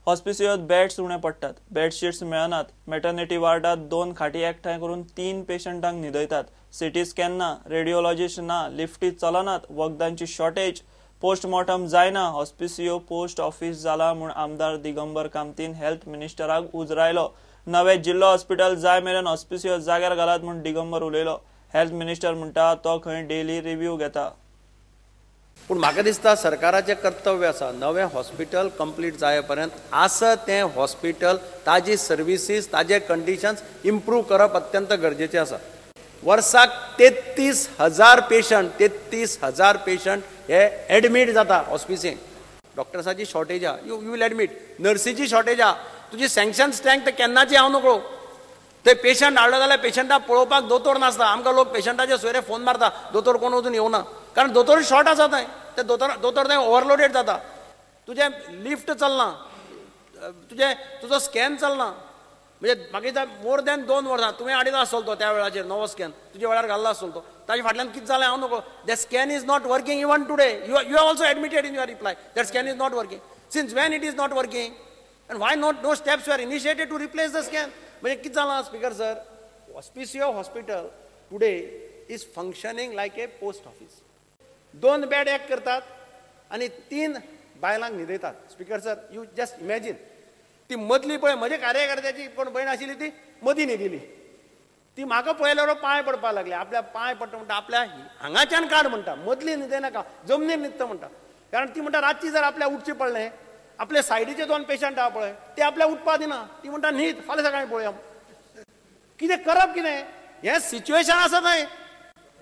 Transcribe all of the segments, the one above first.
हॉस्पिसियोत beds उणे पडटात, bedsheets मेळनात, मॅटर्निटी वार्डात 2 खाटी एकठांय करून 3 पेशंटांक न्हिदयतात, सिटी स्कॅन ना, रेडिओलॉजिस्ट ना, लिफ्टी चलनात, वखदांची शॉर्टेज, पोस्टमॉर्टम जायना. हॉस्पिसियो पोस्ट ऑफिस जाला म्हूण आमदार दिगंबर कामतीन हेल्थ मिनिस्टराक उजरायलो. नवे जिल्लो हॉस्पिटल जाय मेरेन हॉस्पिसियो जाग्यार घालात म्हूण दिगंबर उलयलो. हेल्थ मिनिस्टर म्हणटा तो खंय डेली रिव्यू घेता. पूण म्हाका दिसता सरकाराचें कर्तव्य आसा नवें हॉस्पिटल कंप्लीट जाय पर्यंत आसा तें हॉस्पिटल ताजी सर्विसीस ताजे कंडिशन्स इम्प्रूव करप अत्यंत गरजेचें आसा. वर्साक 33,000 पेशंट 33,000 पेशंट हे एडमीट जाता हॉस्पिसीन. डॉक्टर्साची शॉर्टेज आहा, you will admit, नर्सीची शॉर्टेज आहा, तुजी सँक्शन स्ट्रेंथ केन्नाची हांव नकळो. ते पेशंट हाडलो जाल्यार पेशंटाक पळोवपाक दोतोर नासता. आमकां लोक पेशंटाचे सोयरे फोन मारता, दोतोर कोण वचून येवना, कारण दोतोर शॉर्ट आसा थंय, ते दोतोर थंय ओवरलोडेड जाता. तुजें लिफ्ट चलना, तुजें तुजो स्कॅन चलना, म्हणजे म्हाका मोर दॅन 2 वर्सां तुवें हाडिल्लो आसतलो तो त्या वेळाचेर नवो स्कॅन तुज्या वेळार घाल्लो आसतलो तो, ताजे फाटल्यान कितें जालें हांव नको. The scan is not working even today. You have also admitted in your reply that scan is not working. Since when it is not working and why not no steps were initiated to replace the scan? म्हणजे कितें जालां speaker sir, Hospicio hospital today is functioning like a post office. 2 bed एक करतात आनी 3 बायलांक न्हिदयतात. Speaker sir, you just imagine, ती मदली पळय म्हजे कार्यकर्त्याची कोण भयण आशिल्ली ती मदीं न्हिदिली, ती म्हाका पळयल्यार पांय पडपाक लागली. आपल्या पांय पडटा म्हणटा, आपल्या हांगाच्यान काड म्हणटा, मदली न्हिदयनाका, जमनीर न्हिदता म्हणटा. कारण ती म्हणटा रातची जर आपल्या उठचें पडलें, आपले सायडीचे 2 पेशंट आहा पळय ते आपल्या उठपा दिना, ती म्हणटा न्हीद फाल्यां सकाळीं पळोवया. कितें करप कितें, हें सिच्युएशन आसा थंय.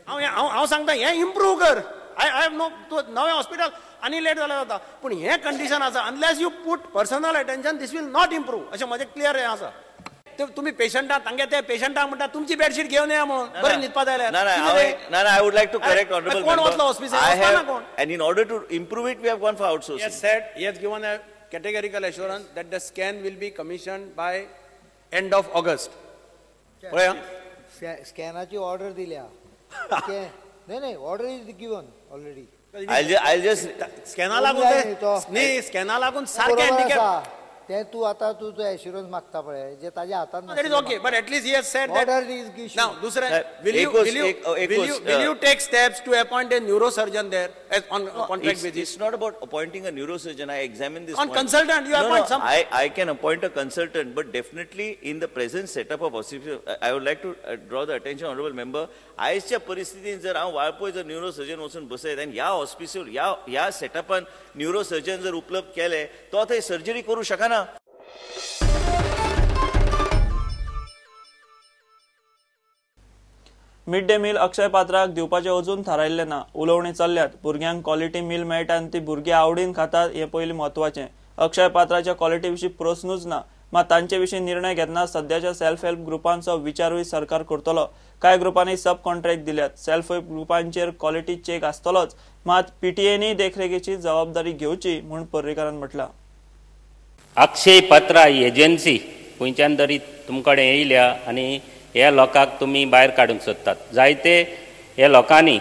हांव हांव हांव सांगता हें इम्प्रूव कर. I have no, नवें हॉस्पिटल आनी लेट जाल्यार जाता, पूण हें कंडिशन आसा. Unless you put personal attention this will not improve, अशें म्हजें क्लियर हें आसा. तुमी पेशंटाक तांगे ते पेशंटाक म्हणटा तुमची बेडशीट घेवन येया म्हणून, बरें न्हिदपा जाय जाल्यार. I would like to correct honourable member. कोण वतलो हॉस्पिटल कोण? And in order to improve it we have gone for outsourcing. He has said, he has given a categorical assurance that the scan will be commissioned by end of August. पळया स्कॅनाची order दिल्या. नाही नाही, order is given already. I'll just स्कॅना लागून न्ही, स्कॅना लागून सारकें handicap ते तू आता तू जो एश्युरन्स मागता पळय जे ताज्या हातान. That is okay, but at least he has said that order is issued. Now दुसरें, will you take steps to appoint a neurosurgeon there as on contract basis? It's not about appointing a neurosurgeon. I examine this on consultant. You appoint some. I can appoint a consultant, but definitely in the present setup of hospital, I would like to draw the attention honourable member. आयच्या परिस्थितीन जर हांव वाळपय जर neurosurgeon वचून बसयत आनी ह्या hospital ह्या सेटअपान neurosurgeon जर उपलब्ध केले तो थंय सर्जरी करूं शकना. मिड डे मील अक्षय पात्राक दिवपाचें अजून थारायल्लें ना. उलोवणी चल्ल्यात. भुरग्यांक क्वॉलिटी मील मेळटा आनी ती भुरगीं आवडीन खातात हें पयलीं म्हत्वाचें. अक्षय पात्राच्या क्वॉलिटी विशीं प्रस्नूच ना. मात तांचे विशीं निर्णय घेतना सद्याच्या सेल्फ हेल्प ग्रुपांचो विचारूय सरकार करतलो. कांय ग्रुपांनी सब कॉन्ट्रॅक्ट दिल्यात. सेल्फ हेल्प ग्रुपांचेर क्वॉलिटी चेक आसतलोच, मात पीटीएनी देखरेखीची जबाबदारी घेवची म्हूण पर्रीकारान म्हटलां. अक्षय पात्रा एजन्सी खंयच्यान तरी तुमकडे येयल्या आनी ह्या लोकांक तुमी भायर काडूंक सोदतात. जायते ह्या लोकांनी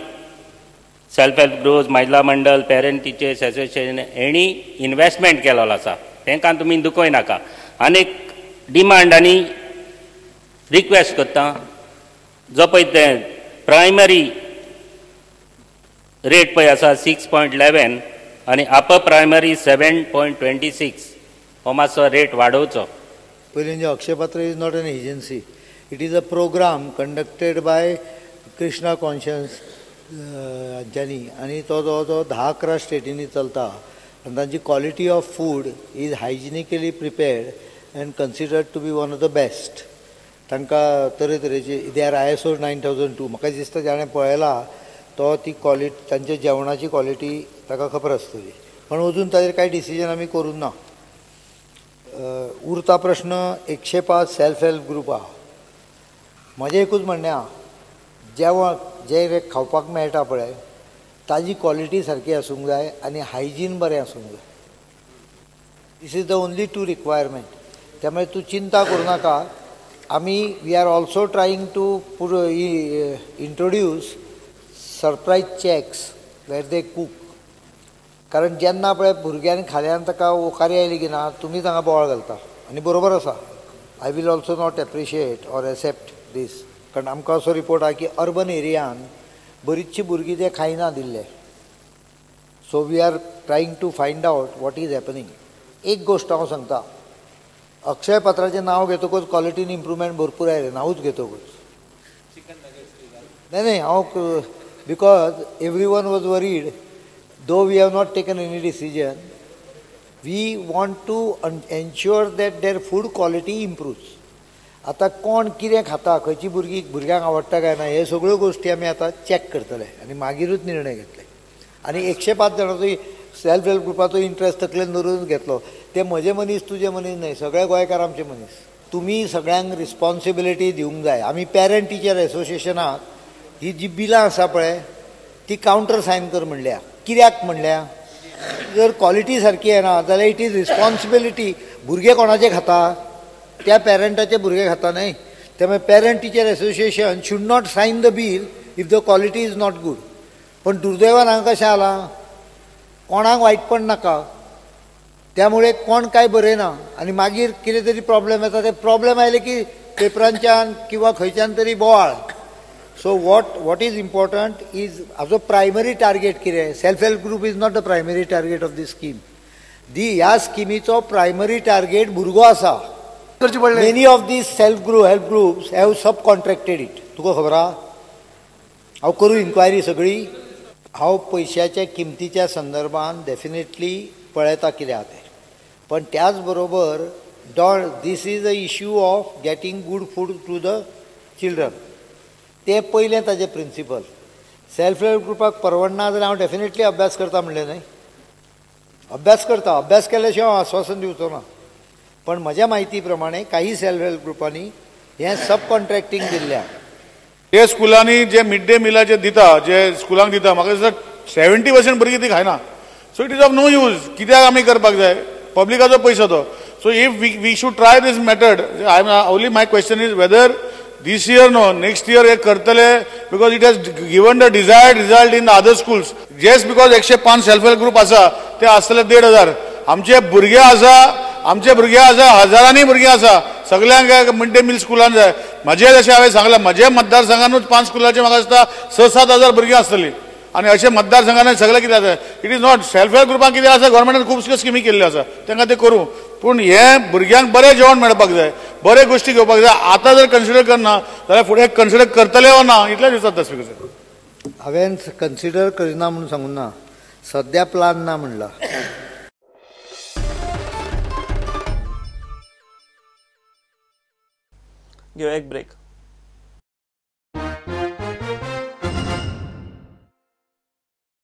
self help groups, Mahila Mandal, parent teachers association हेणी इनवेस्टमेंट केलोलो आसा, तांकां तुमी दुखय नाका. आनी डिमांड आनी रिक्वेस्ट करता, जो पळय ते प्रायमरी रेट पळय आसा 6.11 आनी अपर प्रायमरी 7.26 हो मातसो रेट वाडोवचो. पयलीं म्हणजे Akshaya Patra is not an agency, it is a programme conducted by Krishna conscious हांच्यांनी, आनी तो जवळ जवळ 10-11 स्टेटींनी चलता आनी तांची quality of food is hygienically prepared and considered to be one of the best. तांकां तरेतरेची, they are ISO 9002. म्हाका दिसता जाणें पळयला तो ती क्वॉलिटी, तांच्या जेवणाची क्वॉलिटी ताका खबर आसतली, पण अजून ताजेर कांय डिसिजन आमी करूंक ना. उरता प्रश्न 105 सेल्फ हेल्प ग्रुप आहा. म्हजें एकूच म्हणणें आहा, जेवण जें खावपाक मेळटा पळय ताजी क्वॉलिटी सारकी आसूंक जाय आनी हायजीन बरें आसूंक जाय. This is the only 2 requirement. त्यामुळे तूं चिंता करूं नाका. आमी we are also trying to introduce surprise checks where they cook. कारण जेन्ना पळय भुरग्यांनी खाल्यान ताका ओकारी आयली की ना तुमीच हांगा बोवाळ घालता आनी बरोबर आसा. I will also not appreciate or accept this, कारण आमकां असो रिपोर्ट आहा की अर्बन एरियान बरीचशीं भुरगीं ते खायना दिल्ले. So we are trying to find out what is happening. एक गोश्ट हांव सांगता, अक्षय पात्राचें नांव घेतकूच क्वॉलिटीन इम्प्रुवमेंट भरपूर आयलें, नांवूच घेतकूच. नाही नाही हांव because every one was worried, though we have not taken any decision, we want to ensure that their food quality improves. आतां कोण कितें खाता, खंयची भुरगीं भुरग्यांक आवडटा काय ना, हे सगळ्यो गोश्टी आमी आतां चॅक करतले आनी मागीरूच निर्णय घेतले. आनी 105 जाणांचो सेल्फ हेल्प ग्रुपाचो इंट्रस्ट तकलेन धरून घेतलो. ते म्हजे मनीस तुजे मनीस न्हय, सगळे गोंयकार आमचे मनीस. तुमी सगळ्यांक रिस्पॉन्सिबिलिटी दिवंक जाय. आमी पॅरंट टिचर एसोसिएशनाक ही जी बिलां आसा पळय ती कावंटर सायन कर म्हणल्या. कित्याक म्हणल्या, जर क्वॉलिटी सारकी येना जाल्यार it is responsibility. भुरगे कोणाचे खाता, त्या पॅरंटाचे भुरगे खाता न्हय. त्यामुळे parent teacher association should not sign the bill if the quality is not good. पण दुर्दैवान हांगा कशें आलां, कोणाक वायटपण नाका, त्यामुळे कोण काय बरयना आनी मागीर कितें तरी प्रॉब्लेम येता. ते प्रॉब्लेम आयले की पेपरांच्यान किंवा खंयच्यान तरी बोवाळ. So what is important is हाजो प्रायमरी टार्गेट कितें, self help group is not the primary target of this scheme. दी ह्या स्किमीचो प्रायमरी टार्गेट भुरगो आसा. Many of these self help groups have sub contracted it. तुका खबर आहा, हांव करूं इन्क्वायरी सगळी. हांव पयशाच्या किमतीच्या संदर्भान डेफिनेटली पळयता कितें आहा तें, पण त्याच बरोबर this is a issue of getting good food to the children. ते पयलें ताजें प्रिंसिपल. सेल्फ हेल्प ग्रुपाक परवडना जाल्यार हांव डेफिनेटली अभ्यास करता म्हणलें न्हय, अभ्यास करता. अभ्यास केल्या शिवाय हांव आस्वासन दिवचो ना. पण म्हज्या म्हायती प्रमाणे काही सेल्फ हेल्प ग्रुपांनी हें सब कॉन्ट्रॅक्टींग दिल्लें. जे स्कुलांनी जे मिड डे मिलाचे दिता, जे स्कुलांक दिता, म्हाका दिसता 70% भुरगीं ती खायना. So it is of no use. कित्याक आमी करपाक जाय, पब्लिकाचो पयसो तो. So if we should try this method. I am only my question is whether this year no next year हे करतले, because it has given the desired result in other schools. Just because 105 self help group आसा ते आसतले 1500. आमचे भुरगे आसा, आमचे भुरगे आसा, हजारांनी भुरगीं आसा, सगल्यांक मिड डे मील स्कुलान जाय. म्हजे जशें हांवें सांगलां, म्हज्या मतदारसंघानूच 5 स्कुलाचे म्हाका दिसता 6-7 हजार भुरगीं आसतलीं. आनी अशें मतदारसंघान सगळें कितें आसा, it is not self help ग्रुपांक कितें आसा, गव्हर्मेंटान खुबश्यो स्किमी केल्ल्यो आसा, तांकां तें करूं. पूण हे भुरग्यांक बरें जेवण मेळपाक जाय, बरे गोश्टी घेवपाक जाय. आतां जर कन्सिडर करना जाल्यार फुडें कन्सिडर करतले वा ना इतलें दिसता स्पीकर साहेब. हांवें कन्सिडर करिना म्हणून सांगूं ना, सद्या प्लान ना म्हणला. घेवया एक ब्रेक.